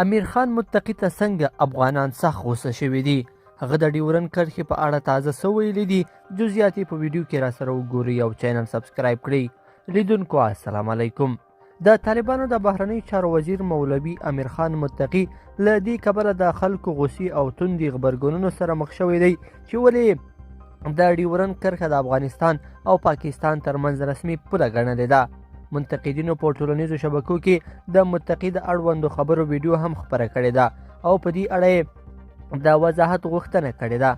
امیر خان متقي ته څنګه افغانان سخت غوسه شوي دي؟ هغه د ډیورن کرښې په اړه تازه څه ویلي دي؟ جزئیات یې په ویډیو کې راسره وګورئ او چینل سبسکرایب کړئ. لیدونکو السلام علیکم. د طالبانو د بهرنیو چارو وزیر مولوي امیرخان متقي له دې کبله د خلکو غوسې او توندې غبرګونونو سره مخ شوی دی چې ولې د ډیورن کرښه د افغانستان او پاکستان ترمنځ رسمي پوله ګڼلې ده. منتقدینو په ټولنیزو شبکو کې د متقي د اړوندو خبرو ویډیو هم خپره کړې ده او په دې اړه یې د وضاحت غوښتنه کړې ده.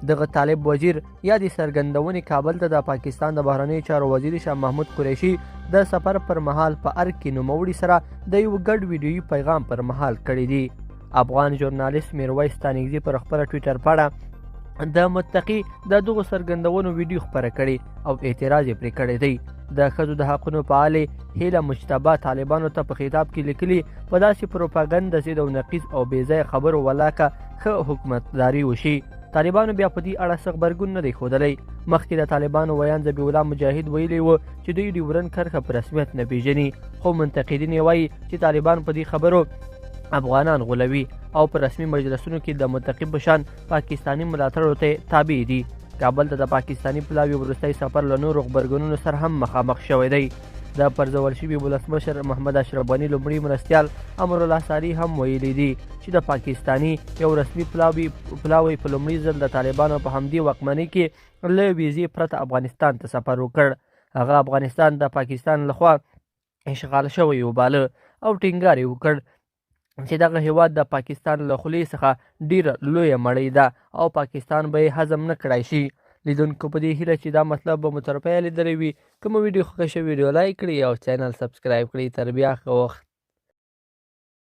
دغه طالب وزیر یادې څرګندونې کابل ته د پاکستان د بهرنیو چارو وزیر شاه محمود قریشي د سفر پر مهال په ارګ کې نوموړي سره د یو ګډ ویډیويي پیغام پر مهال کړې دي. افغان ژورنالیست میرویس ستانکزي پر خپله ټویټر پاڼه د متقي د دغو څرګندونو ویډیو خپره کړې او اعتراض یې پرې کړی دی. د ښځو د حقونو فعالې هیله مجتبی طالبانو ته په خطاب کې لیکلي، په داسې پروپاګند ضد او نقیض او بې ځایه خبرو ولاکه ښه حکومتداري وشي. طالبانو بیا په دې اړه څه غبرګون نه دی ښودلی. مخکې د طالبانو ویاند ذبیح الله مجاهد ویلي و چې دوی ډیورن کرښه په رسمیت نه پیژني، خو منتقدین یې وایي چې طالبان په دې خبرو افغانان غولوي او په رسمي مجلسونو کې د متقي په شان پاکستاني ملاتړو ته تابع دي. کابل ته د پاکستاني پلاوي وروستی سفر له نورو غبرګونونو سره هم مخامخ شوی دی. د پرځول شوي ولسمشر محمد اشرف غني لومړي مرستیال امرالله صالح هم ویلي دي چې د پاکستاني یو رسمي پلاوی په لومړي ځل د طالبانو په همدې واکمنۍ کې له ویزې پرته افغانستان ته سفر وکړ. هغه افغانستان د پاکستان لخوا اشغال شوی وباله او ټینګار یې وکړ چې دغه هیواد د پاکستان له خولې څخه ډیره لویه مړۍ ده او پاکستان به یې هضم نه کړای شي. لیدونکو په دې هیله چې دا مطلب به مو تر پایه لیدلی وي. که مو ویډیو خوښه شوه ویډیو لایک کړئ او چینل سبسکرایب کړئ. تر بیا ښه وخت.